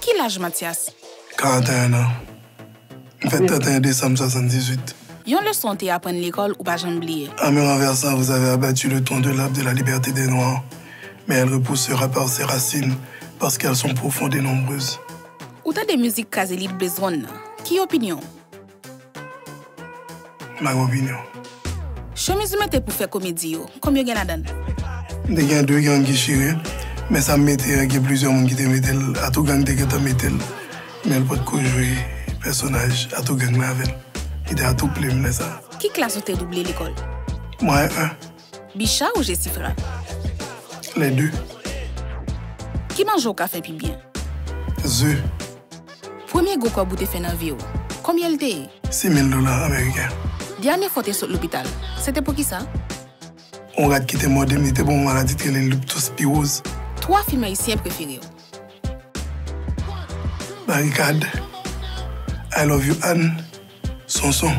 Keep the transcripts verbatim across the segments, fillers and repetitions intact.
Ki laj Mathias? Karant et un an. M fèt trant et un desanm swasanndizuit. Yon leson w te aprann lekòl ou pa janm bliye. En me renversant, vous avez abattu le tronc de l'arbre de la liberté des Noirs, mais elle repoussera par ses racines, parce qu'elles sont profondes et nombreuses. Ou tande mizik kraze lit Blaze One nan. Ki opinyon w? M pa gen opinyon. Chemiz ou mete pou fè komedi yo, kòman yo gen ladan l? M te gen de, gen youn ki chire, men sa m mete an, gen plizyè moun ki te mete l, Atougang te gentan mete l, men l potko jwe pèsonaj Atougang la avè l. Li te atouple m lè sa a. Ki klas ou te double lekòl? Mwayen en. Bicha ou Jesifra? Lè de. Ki manje w ka fè pi byen? Ze. Premye gwo kòb ou te fè nan vi w, konbyen l te ye? Sis mil dola ameriken. Dènye fwa w te sot lopital, se te poukisa? Yon rat ki te mòde m, li te ban m yon maladi ki rele liptospiroz. Twa fim ayisyen prefere w? Barikad, I Love You Ann, Sonson.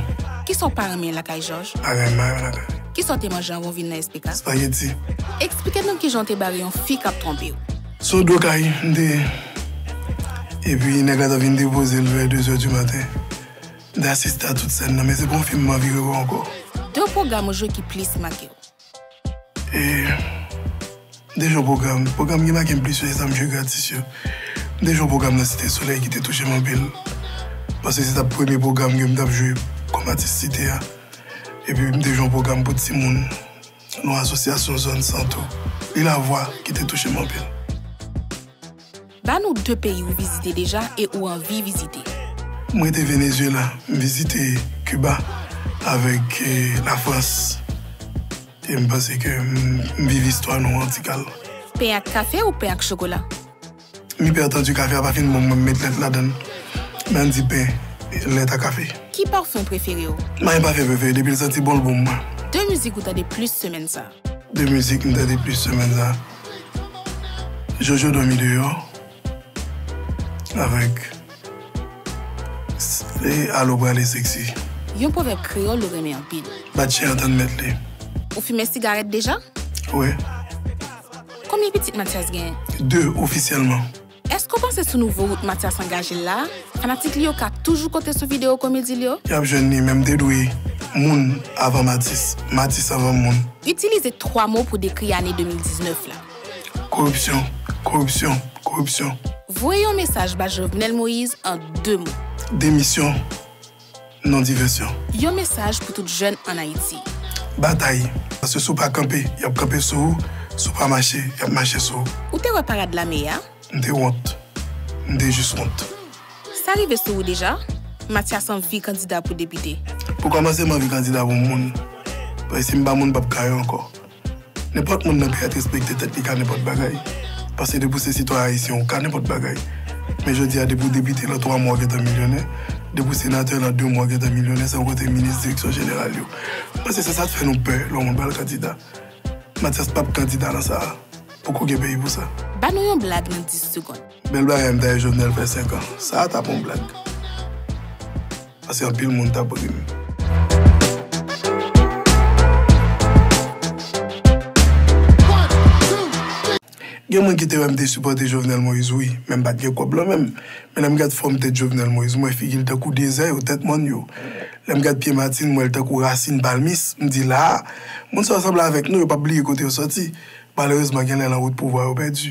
Kisa w pa renmen lakay Jòj? Pa renmen lakay. Kisa w te manje anvan w vin nan S P K? Spaghetti. Eksplike nou kijan w te bare yon fi k ap twonpe w. Sou do kay, m te. Epi nèg la t ap vin depoze l vè de zè di maten. M te asiste a tout sèn nan, men se pa yon fim m anvi rewè ankò. De pwogram ou jwe ki plis make w? E, m te jwe yon pwogram. Pwogram ki make m plis yo, se sa m jwe gratis yo. M te jwe yon pwogram nan Site Solèy ki te touche m anpil. Paske se t ap premye pwogram ke m t ap jwe kòm atis Site a. Epi m te jwe yon pwogram pou timoun nan yon asosyasyon zòn Santo. Li Lavwa ki te touche m anpil. Ba nou de peyi ou vizite deja e ou anvi vizite. Mwen te Venezuela, m vizite Kiba avèk, eh, Lafrans. E m panse ke m, m viv istwa nou an ti kal. Pen ak kafe ou pen ak chokola? M ipètann di kafe a pa fin bon, mwen m met lèt ladan l. Men ann di pen, lèt ak kafe. Ki pafen prefere w? M pa gen pafen prefere, depi l santi bon, l bon pou mwen. De mizik ou tande plis semèn sa a? De mizik m tande plis semèn sa a. Jojo dòmi deyò avèk s-, e Alo Prale Sexy. Yon pwovèb kreyòl ou renmen anpil. Bat chen an tann mèt li. Ou fimen sigarèt deja? Wi. Konbyen pitit Mathias genyen? De, ofisyèlman. Èske w panse sou nouvo wout Mathias angaje l la, fanatik li yo ka toujou konte sou videyo komedi l yo? Y ap jwenn li, men m te dwe moun avan m atis, m atis avan moun. Itilize twa mo pou dekri ane de mil diznèf la. Koripsyon, koripsyon, koripsyon. Voye yon mesaj ba Jovenel Moïse an de mo. Demisyon. Non divèsyon. Yon mesaj pou tout jèn ann Ayiti. Batay. Paske si w pa kanpe, y ap kanpe sou ou. Si w pa mache, y ap mache sou ou. Ou te wè parad lame a? M te wont. M te jis wont. Sa rive sou ou deja? Mathias anvi kandida pou depite. Pou kòmanse, m anvi kandida pou moun. Paske si m pa moun, m p ap ka yo ankò. Nenpòt moun nan peyi a t respekte tèt li ka nenpòt bagay. Paske depi w se sitwayen ayisyen, ou ka nenpòt bagay. Men jodi a, depi w depite, lan twa mwa w gentan milyonè. Depi w senatè, lan de mwa w gentan milyonè, san konte minis, direksyon jeneral yo. M panse se sa k fè nou pè lè yon moun pral kandida. Mathias p ap kandida nan sa a. Poko gen peyi pou sa. Ba nou yon blag nan dis segonn. Bèl bagay m ta wè Jovenel fè senk an. Sa a t ap yon blag. Paske anpil moun t ap ri m. Gen moun ki te wè m te sipòte Jovenel Moïse, wi, men m pa t gen kòb lan menm. Men lè m gad fòm tèt Jovenel Moïse, m wè figi l tankou dezè yo, tèt mòn yo. Lè m gad pye Martine, m wè l tankou rasin palmis. M di, la a, moun sa yo sanble avèk nou, yo p ap bliye kote yo sòti. Malerezman, genlè lan wout pouvwa yo pèdi.